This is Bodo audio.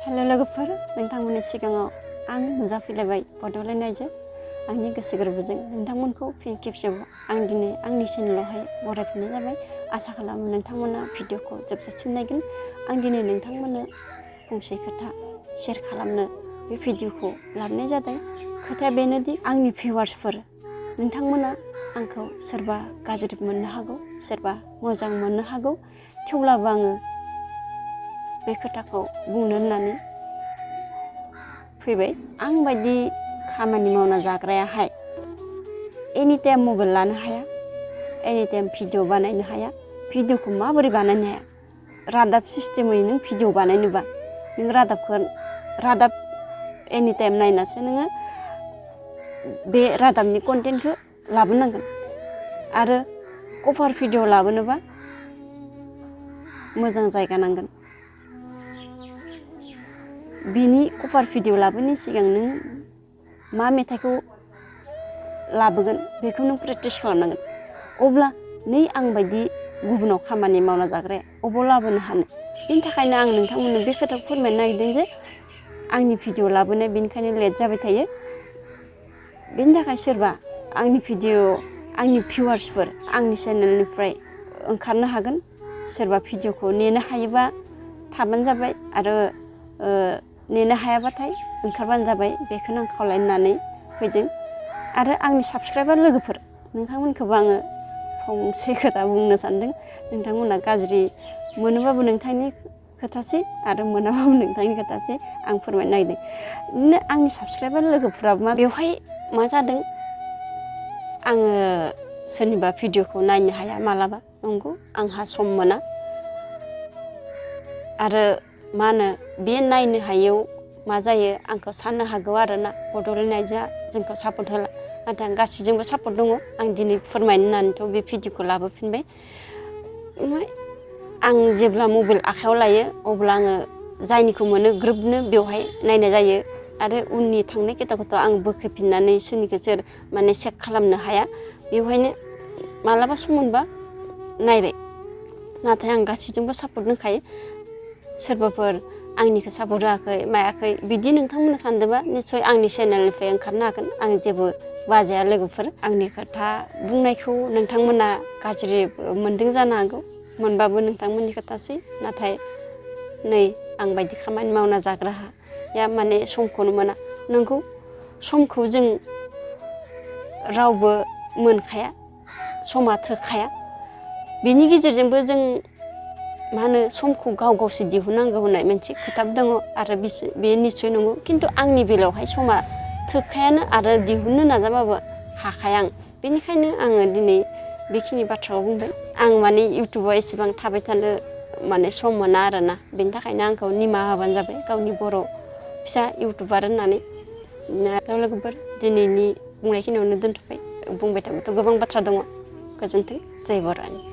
हेलो लोगोफोर, नोंथांमोननि सिगाङाव आं नुजाफैलायबाय बड'लेण्डआइजो आंनि गोसो गोरबोजों नोंथांमोनखौ फिन खेबसेबाव आं दिनै आंनि चेनेलावहाय बरायफिननाय जाबाय। आसा खालामो नोंथांमोना भिडिअखौ जोबजासिम नायगोन। आं दिनै नोंथांमोननो फंसे खोथा शेयार खालामनो बे भिडिअखौ लाबोनाय जादों। खोथाया बेनोदि आंनि भिउवार्सफोर नोंथांमोना आंखौ सोरबा गाज्रि मोननो हागौ, सोरबा मोजां मोननो हागौ, थेवब्लाबो आङो बे खोथाखौ बुंनो होननानै फैबाय। आं बायदि खामानि मावना जाग्रायाहाय एनि टाइम मबाइल लानो हाया, एनि टाइम भिडिअ बानायनो हाया। भिडिअखौ माबोरै बानायनो हाया? रादाब सिस्टेमै नों भिडिअ बानायनोबा नों रादाब एनि टाइम नायनासो नोङो बे रादाबनि कन्टेन्टखौ लाबोनांगोन। आरो कभार भिडिअ लाबोनोबा मोजां जायगा नांगोन। बिनि कभार भिडिअ लाबोनायनि सिगां नों मा मेथाइखौ लाबोगोन बेखौ नों प्रेक्टिस खालामनांगोन। अब्ला नै आं बायदि गुबुनाव खामानि मावना जाग्राया अबाव लाबोनो हानो? बेनि थाखायनो आं नोंथांमोननो बे खोथाखौ फोरमायनो नागिरदों जे आंनि भिडिअ लाबोनाया बेनिखायनो लेट जाबाय थायो। बेनि थाखाय सोरबा आंनि भिउवार्सफोर आंनि चेनेलनिफ्राय ओंखारनो हागोन। सोरबा भिडिअखौ नेनो हायोबा थाबानो जाबाय, आरो नेनो हायाबाथाय ओंखारबानो जाबाय। बेखौनो आं खावलायनानै फैदों। आरो आंनि साबस्क्राइबार लोगोफोर नोंथांमोनखौबो आङो फंसे खोथा बुंनो सानदों। नोंथांमोना गाज्रि मोनोबाबो नोंथांनि खोथासै, आरो मोनाबाबो नोंथांनि खोथासै। आं फोरमायनो नागिरदों बिदिनो आंनि साबस्क्राइबार लोगोफोराबो बेवहाय मा जादों, आङो सोरनिबा भिडिअखौ नायनो हाया मालाबा। नंगौ, आंहा सम मोना। आरो मा होनो, बे नायनो हायैयाव मा जायो आंखौ साननो हागौ आरोना बड'लेण्डआइजोआ जोंखौ सापर्ट होला। नाथाय आं गासैजोंबो सापर्ट दङ। आं दिनै फोरमायनो होननानैथ' बे भिडिअखौ लाबोफिनबाय। आं जेब्ला मबाइल आखायाव लायो अब्ला आङो जायनिखौ मोनो ग्रोबनो बेवहाय नायनाय जायो। आरो उननि थांनाय खोथाखौथ' आं बोखोफिननानै सोरनिखौ सोर माने चेक खालामनो हाया। बेवहायनो मालाबा सम मोनबा नायबाय। नाथाय आं गासैजोंबो सापर्ट दंखायो। सोरबाफोर आंनिखौ सापर्ट होआखै मायाखै बिदि नोंथांमोना सानदोंबा निस्सय आंनि चेनेलनिफ्राय ओंखारनो हागोन। आं जेबो बाजाया लोगोफोर। आंनि खोथा बुंनायखौ नोंथांमोना गाज्रि मोनदों जानो हागौ, मोनबाबो नोंथांमोननि खोथासै। नाथाय नै आं बायदि खामानि मावना जाग्राया माने समखौनो मोना। नोंगौ, समखौ जों रावबो मोनखाया, समा थोखाया। बिनि गेजेरजोंबो जों मा होनो, समखौ गाव गावसो दिहुननांगौ होननाय मोनसे खोथाबो दङ। आरो बे निस्सय नंगौ। खिन्थु आंनि बेलायावहाय समा थोखायानो, आरो दिहुननो नाजाबाबो हाखाया आं। बेनिखायनो आङो दिनै बेखिनि बाथ्राखौ बुंबाय। आं माने इउटुबाव एसेबां थाबाय थानो माने सम मोना आरोना। बेनि थाखायनो आंखौ निमाहा होबानो जाबाय, गावनि बर' फिसा इउटुबार होननानै। लोगोफोर, दिनैनि बुंनायखिनियावनो दोनथ'बाय। बुंबाय थाबाथ' गोबां बाथ्रा दङ। गोजोन्थों। जय बर'नि।